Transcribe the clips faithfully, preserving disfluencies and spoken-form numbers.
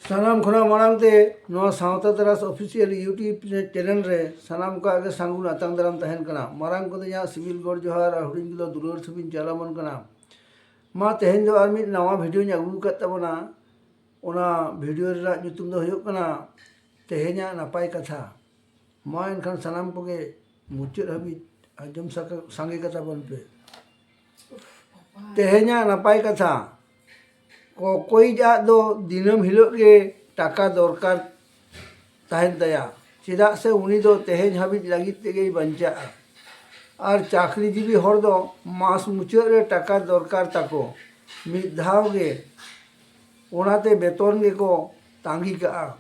ᱥᱟᱱᱟᱢ ᱠᱷᱚᱱᱟᱜ ᱢᱟᱲᱟᱝ ᱛᱮ ᱱᱚᱣᱟ ᱥᱟᱶᱛᱟ ᱛᱟᱨᱟᱥ ᱚᱯᱷᱤᱥᱤᱭᱟᱞ YouTube ᱪᱮᱱᱮᱞ ᱨᱮ ᱥᱟᱱᱟᱢ ᱠᱚᱣᱟᱜ ᱜᱮ ᱥᱟᱹᱜᱩᱱ ᱟᱛᱟᱝ ᱫᱟᱨᱟᱢ ᱛᱟᱦᱮᱱ ᱠᱟᱱᱟ᱾ ᱢᱟᱨᱟᱝ ᱠᱚᱫᱚ ᱤᱧᱟᱹᱜ ᱥᱤᱵᱤᱞ ᱜᱚᱰ ᱡᱚᱦᱟᱨ ᱟᱨ ᱦᱩᱰᱤᱧ ᱠᱚᱫᱚ ᱫᱩᱞᱟᱹᱲ ᱥᱟᱹᱜᱩᱱ ᱪᱟᱞ ᱟᱵᱚᱱ ᱠᱟᱱᱟ᱾ ᱢᱟ ᱛᱮᱦᱮᱧ ᱫᱚ ᱟᱨ ᱢᱤᱫ ᱱᱟᱣᱟ ᱵᱷᱤᱰᱤᱭᱳᱧ ᱟᱹᱜᱩ ᱟᱠᱟᱫ ᱛᱟᱵᱚᱱᱟ᱾ ᱚᱱᱟ ᱵᱷᱤᱰᱤᱭᱳ ᱨᱮᱱᱟᱜ ᱧᱩᱛᱩᱢ ᱫᱚ ᱦᱩᱭᱩᱜ ᱠᱟᱱᱟ ᱛᱮᱦᱮᱧᱟᱜ ᱱᱟᱯᱟᱭ ᱠᱟᱛᱷᱟ᱾ ᱢᱟ ᱮᱱᱠᱷᱟᱱ ᱥᱟᱱᱟᱢ ᱠᱚᱜᱮ ᱢᱩᱪᱟᱹᱫ ᱦᱟᱹᱵᱤᱡ ᱟᱸᱡᱚᱢ ᱥᱟᱠᱟ-, ᱥᱟᱸᱜᱮ ᱠᱟᱛᱟ ᱵᱚᱱ ᱯᱮ᱾ ᱛᱮᱦᱮᱧᱟᱜ ᱱᱟᱯᱟᱭ ᱠᱟᱛᱷᱟ, ᱠᱚᱠᱚᱭᱤᱡ ᱟᱜ ᱫᱚ ᱫᱤᱱᱟᱹᱢ ᱦᱤᱞᱳᱜ ᱜᱮ ᱴᱟᱠᱟ ᱫᱚᱨᱠᱟᱨ ᱛᱟᱦᱮᱱ ᱛᱟᱭᱟ, ᱪᱮᱫᱟᱜ ᱥᱮ ᱩᱱᱤ ᱫᱚ ᱛᱮᱦᱮᱧ ᱦᱟᱹᱵᱤᱡ ᱞᱟᱹᱜᱤᱫ ᱛᱮᱜᱮᱭ ᱵᱟᱧᱪᱟᱜᱼᱟ᱾ ᱟᱨ ᱪᱟᱹᱠᱨᱤᱡᱤᱵᱤ ᱦᱚᱲ ᱫᱚ ᱢᱟᱥ ᱢᱩᱪᱟᱹᱫ ᱨᱮ ᱴᱟᱠᱟ ᱫᱚᱨᱠᱟᱨ ᱛᱟᱠᱚ ᱢᱤᱫ ᱫᱷᱟᱣ ᱜᱮ, ᱚᱱᱟᱛᱮ ᱵᱮᱛᱚᱱ ᱜᱮᱠᱚ ᱛᱟᱺᱜᱤ ᱠᱟᱜᱼᱟ᱾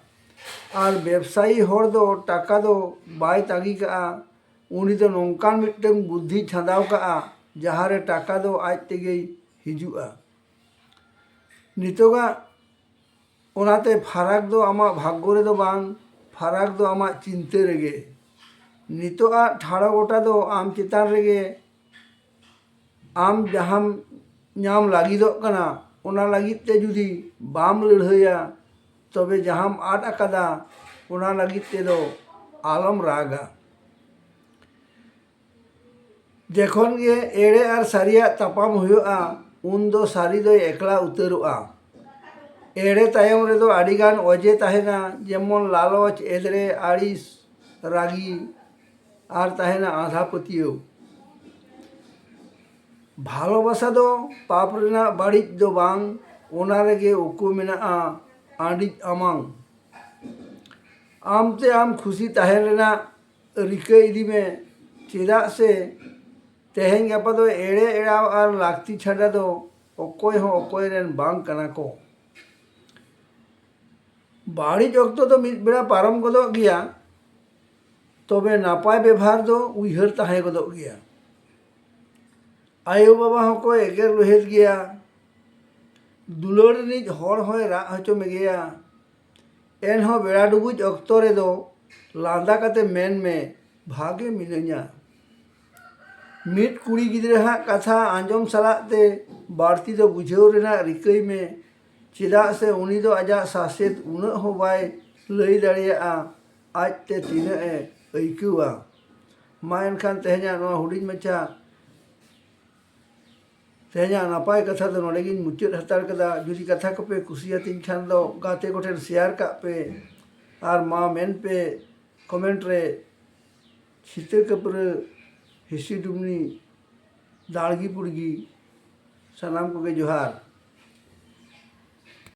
ᱟᱨ ᱵᱮᱵᱽᱥᱟᱭᱤ ᱦᱚᱲ ᱫᱚ ᱴᱟᱠᱟ ᱫᱚ ᱵᱟᱭ ᱛᱟᱺᱜᱤ ᱠᱟᱜᱼᱟ, ᱩᱱᱤ ᱫᱚ ᱱᱚᱝᱠᱟᱱ ᱢᱤᱫᱴᱟᱝ ᱵᱩᱫᱽᱫᱷᱤ ᱪᱷᱟᱸᱫᱟᱣ ᱠᱟᱜᱼᱟ, ᱡᱟᱦᱟᱸ ᱨᱮ ᱴᱟᱠᱟ ᱫᱚ ᱟᱡ ᱛᱮᱜᱮᱭ ᱦᱤᱡᱩᱜᱼᱟ᱾ ᱱᱤᱛᱚᱜᱟᱜ ᱚᱱᱟᱛᱮ ᱯᱷᱟᱨᱟᱠ ᱫᱚ ᱟᱢᱟᱜ ᱵᱷᱟᱜᱽᱜᱚ ᱨᱮᱫᱚ ᱵᱟᱝ, ᱯᱷᱟᱨᱟᱠ ᱫᱚ ᱟᱢᱟᱜ ᱪᱤᱱᱛᱟᱹ ᱨᱮᱜᱮ᱾ ᱱᱤᱛᱚᱜᱟᱜ ᱴᱷᱟᱲᱚ ᱜᱚᱴᱟ ᱫᱚ ᱟᱢ ᱪᱮᱛᱟᱱ ᱨᱮᱜᱮ, ᱟᱢ ᱡᱟᱦᱟᱸᱢ ᱧᱟᱢ ᱞᱟᱹᱜᱤᱫᱚᱜ ᱠᱟᱱᱟ, ᱚᱱᱟ ᱞᱟᱹᱜᱤᱫ ᱛᱮ ᱡᱩᱫᱤ ᱵᱟᱢ ᱞᱟᱹᱲᱦᱟᱹᱭᱟ, ᱛᱚᱵᱮ ᱡᱟᱦᱟᱸᱢ ᱟᱫ ᱟᱠᱟᱫᱟ, ᱚᱱᱟ ᱞᱟᱹᱜᱤᱫ ᱛᱮᱫᱚ ᱟᱞᱚᱢ ᱨᱟᱜᱟ᱾ ᱡᱚᱠᱷᱚᱱ ᱜᱮ ᱮᱲᱮ ᱟᱨ ᱥᱟᱹᱨᱤᱭᱟᱜ ᱛᱟᱯᱟᱢ ᱦᱩᱭᱩᱜᱼᱟ, ᱩᱱ ᱫᱚ ᱥᱟᱹᱨᱤ ᱫᱚᱭ ᱮᱠᱞᱟ ᱩᱛᱟᱹᱨᱚᱜᱼᱟ᱾ ᱮᱲᱮ ᱛᱟᱭᱚᱢ ᱨᱮᱫᱚ ᱟᱹᱰᱤᱜᱟᱱ ᱚᱡᱮ ᱛᱟᱦᱮᱱᱟ, ᱡᱮᱢᱚᱱ ᱞᱟᱞᱚᱪ, ᱮᱫᱽᱨᱮ, ᱟᱹᱲᱤᱥ, ᱨᱟᱹᱜᱤ, ᱟᱨ ᱛᱟᱦᱮᱱᱟ ᱟᱸᱫᱷᱟ ᱯᱟᱹᱛᱭᱟᱹᱣ᱾ ᱵᱷᱟᱞᱚᱵᱟᱥᱟ ᱫᱚ ᱯᱟᱯ ᱨᱮᱱᱟᱜ ᱵᱟᱹᱲᱤᱡ ᱫᱚ ᱵᱟᱝ, ᱚᱱᱟ ᱨᱮᱜᱮ ᱩᱠᱩ ᱢᱮᱱᱟᱜᱼᱟ ᱟᱹᱰᱤᱡ ᱟᱢᱟᱝ᱾ ᱟᱢᱛᱮ ᱟᱢ ᱠᱷᱩᱥᱤ ᱛᱟᱦᱮᱱ ᱨᱮᱱᱟᱜ ᱨᱤᱠᱟᱹ ᱤᱫᱤ ᱢᱮ, ᱪᱮᱫᱟᱜ ᱥᱮ ᱛᱮᱦᱮᱧ ᱜᱟᱯᱟ ᱫᱚ ᱮᱲᱮ ᱮᱲᱟᱣ ᱟᱨ ᱞᱟᱹᱠᱛᱤ ᱪᱷᱟᱰᱟ ᱫᱚ ᱚᱠᱚᱭ ᱦᱚᱸ ᱚᱠᱚᱭ ᱨᱮᱱ ᱵᱟᱝ ᱠᱟᱱᱟ ᱠᱚ᱾ ᱵᱟᱹᱲᱤᱡ ᱚᱠᱛᱚ ᱫᱚ ᱢᱤᱫ ᱵᱮᱲᱟ ᱯᱟᱨᱚᱢ ᱜᱚᱫᱚᱜ ᱜᱮᱭᱟ, ᱛᱚᱵᱮ ᱱᱟᱯᱟᱭ ᱵᱮᱵᱷᱟᱨ ᱫᱚ ᱩᱭᱦᱟᱹᱨ ᱛᱟᱦᱮᱸ ᱜᱚᱫᱚᱜ ᱜᱮᱭᱟ᱾ ᱟᱭᱳᱼᱵᱟᱵᱟ ᱦᱚᱸᱠᱚ ᱮᱜᱮᱨ ᱨᱚᱦᱮᱫ ᱜᱮᱭᱟ, ᱫᱩᱞᱟᱹᱲ ᱨᱤᱱᱤᱡ ᱦᱚᱲ ᱦᱚᱸᱭ ᱨᱟᱜ ᱦᱚᱪᱚ ᱢᱮᱜᱮᱭᱟ᱾ ᱮᱱᱦᱚᱸ ᱵᱮᱲᱟ ᱰᱩᱵᱩᱡ ᱚᱠᱛᱚ ᱨᱮᱫᱚ ᱞᱟᱸᱫᱟ ᱠᱟᱛᱮ ᱢᱮᱱ ᱢᱮ, "ᱵᱷᱟᱜᱮ ᱢᱤᱱᱟᱹᱧᱟ᱾" ᱢᱤᱫ ᱠᱩᱲᱤ ᱜᱤᱫᱽᱨᱟᱹ ᱦᱟᱜ ᱠᱟᱛᱷᱟ ᱟᱸᱡᱚᱢ ᱥᱟᱞᱟᱜ ᱛᱮ ᱵᱟᱹᱲᱛᱤ ᱫᱚ ᱵᱩᱡᱷᱟᱹᱣ ᱨᱮᱱᱟᱜ ᱨᱤᱠᱟᱹᱭ ᱢᱮ᱾ ᱪᱮᱫᱟᱜ ᱥᱮ ᱩᱱᱤ ᱫᱚ ᱟᱡᱟᱜ ᱥᱟᱥᱮᱛ ᱩᱱᱟᱹᱜ ᱦᱚᱸ ᱵᱟᱭ ᱞᱟᱹᱭ ᱫᱟᱲᱮᱭᱟᱜᱼᱟ, ᱟᱡᱛᱮ ᱛᱤᱱᱟᱹᱜ ᱮ ᱟᱹᱭᱠᱟᱹᱣᱟ᱾ ᱢᱟ ᱮᱱᱠᱷᱟᱱ ᱛᱮᱦᱮᱧᱟᱜ ᱱᱚᱣᱟ ᱦᱩᱰᱤᱧ ᱢᱟᱪᱷᱟ, ᱛᱮᱦᱮᱧᱟᱜ ᱱᱟᱯᱟᱭ ᱠᱟᱛᱷᱟ ᱫᱚ ᱱᱚᱰᱮ ᱜᱤᱧ ᱢᱩᱪᱟᱹᱫ ᱦᱟᱛᱟᱲ ᱠᱟᱫᱟ᱾ ᱡᱩᱫᱤ ᱠᱟᱛᱷᱟ ᱠᱚᱯᱮ ᱠᱩᱥᱤᱭᱟᱛᱤᱧ ᱠᱷᱟᱱ ᱫᱚ ᱜᱟᱛᱮ ᱠᱚᱴᱷᱮᱱ ᱥᱮᱭᱟᱨ ᱠᱟᱜ ᱯᱮ, ᱟᱨ ᱢᱟ ᱢᱮᱱ ᱯᱮ ᱠᱚᱢᱮᱱᱴ ᱨᱮ, ᱥᱤᱛᱟᱹ ᱠᱟᱹᱯᱨᱟᱹ, ᱦᱤᱥᱤ ᱰᱩᱢᱱᱤ, ᱫᱟᱲᱜᱤ ᱯᱩᱲᱜᱤ, ᱥᱟᱱᱟᱢ ᱠᱚᱜᱮ ᱡᱚᱦᱟᱨ᱾